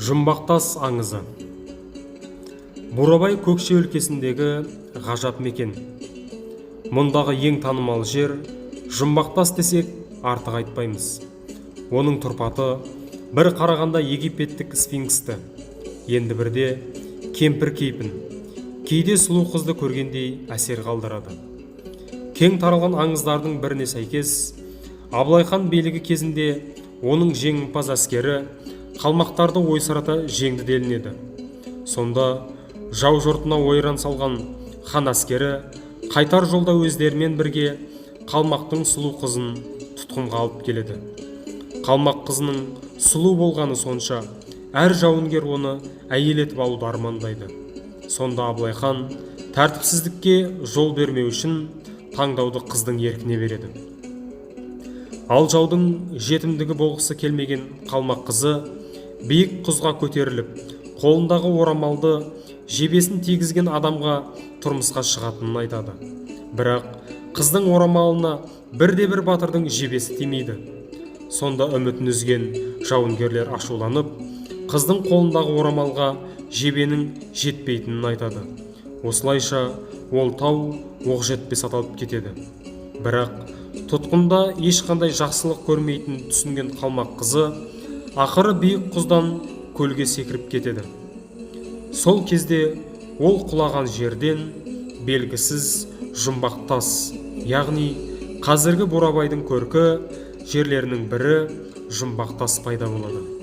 Жұмбақтас аңызы. Бурабай — Көкше өлкесіндегі ғажап мекен. Мұндағы ең танымал жер Жұмбақтас десек, артық айтпаймыз. Оның тұрпаты бір қарағанда египеттік сфинксті, енді бірде кемпір кейпін, кейде сұлу қызды көргендей әсер қалдырады. Кең таралған аңыздардың біріне сәйкес, Абылай хан билігі кезінде оның жеңімпаз әскері қалмақтарды ойсырата жеңді делінеді. Сонда жау жұртына ойран салған хан әскері қайтар жолда өздерімен бірге қалмақтың сұлу қызын тұтқынға алып келеді. Қалмақ қызының сұлу болғаны сонша, әр жауынгер оны әйел етіп алуды армандайды. Сонда Абылай хан тәртіпсіздікке жол бермеу үшін таңдауды қыздың еркіне береді. Ал жаудың жетімдігі болғысы келмеген қалмақ қызы биік құзға көтеріліп, қолындағы орамалды жебесін тигізген адамға тұрмысқа шығатынын айтады. Бірақ қыздың орамалына бірде бір батырдың жебесі тимейді. Сонда үмітін үзген жауынгерлер ашуланып, қыздың қолындағы орамалға жебенің жетпейтінін айтады. Осылайша ол тау Оқжетпес аталып кетеді. Бірақ тұтқында ешқандай жақсылық көрмейтінін түсінген қалмақ қызы ақыры биік құздан көлге секіріп кетеді. Сол кезде ол құлаған жерден белгісіз жұмбақ тас, яғни қазіргі Бурабайдың көркі жерлерінің бірі Жұмбақ тас пайда болады.